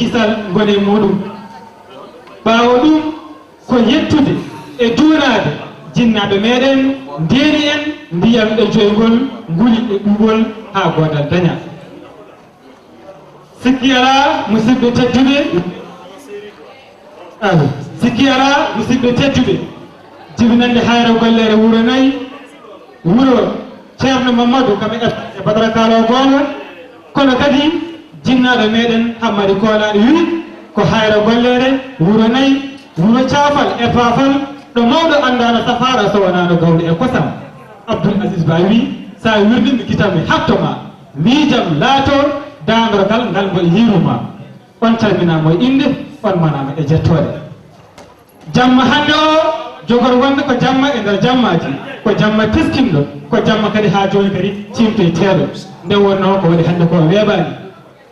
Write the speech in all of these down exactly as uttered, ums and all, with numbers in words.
kisal ngoni e muɗum. Ɓaawo ɗum, ko yettude e duwanaade jinnaaɓe meeɗen, ndeeni en ndiyam e joyngol nguli e ɓuuɓol haa goodal daña. Sikki alaa, musidɓe tedduɓe, ah, sikki alaa, musidɓe tedduɓe, jibinannde Hayra Golleere wuro nayi, wuro Ceerno Mamadou kam e Badara Kaalo Goonga, kono kadi jinnaaɗo meeɗen Hammadi Koolaani wi ko Hayra Golleere wuro nayi, wuro caafal e faafal, ɗo mawɗo anndaano safaara so wonaano gawri e kosam. Abdoul Aziz Ba wi, so a wirnii mi kitam mi hatto ma, miijam laato daandorgal ngal mboɗo yiiru ma. On calminaama e innde, on manaama e jettoore. Jamma hannde o, jogor wonde ko jamma e nder jammaaji, ko jamma teskinɗo, ko jamma kadi haa jooni kadi ciimtoyteeɗo. Nde wonnoo ko waɗi hannde ko weeɓaani.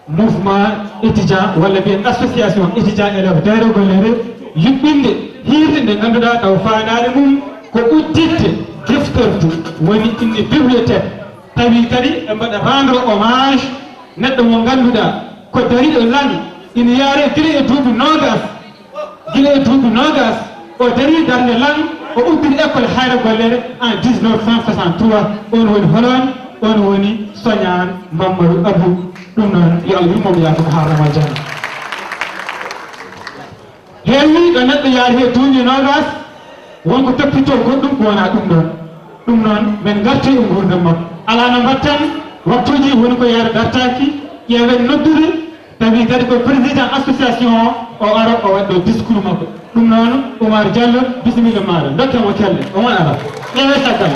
Mouvement étudiant walla mbiyen association étudiant élève Dayra Golleere yuɓɓinde hiirde nde ngannduɗaa taw faandaare mum ko udditde defterdu woni inni bibliothèque. Tawi kadi ɓe mbaɗa rendre hommage neɗɗo mo ngannduɗaa ko dariiɗo lan ina yaare gila e duuɓi noogas. Gila e duuɓi noogas, o darii darnde lan, o udditi école Hayra Golleere en dix-neuf cent soixante-trois. On woni holon? On woni Soñaan Mamadou Abou. Ɗum noon, yo Allah yurmo mo, yaafo mo, haarnamo aljanna. Heewi ɗo neɗɗo yaari he duuɓi noogas, wonko toppitoo goɗɗum ko wonaa ɗum ɗoon. Ɗum noon, men ngartu e nguurndam makko. Alaa no mbaɗten, waktuuji woni ko yaari dartaaki, ƴeewen noddude, tawi kadi ko président association o, o ara o waɗa discours makko. Ɗum noon, Oumar Diallo, bisimilla maaɗa, ndokken mo kelle, omo ara. Ƴeewe caggal.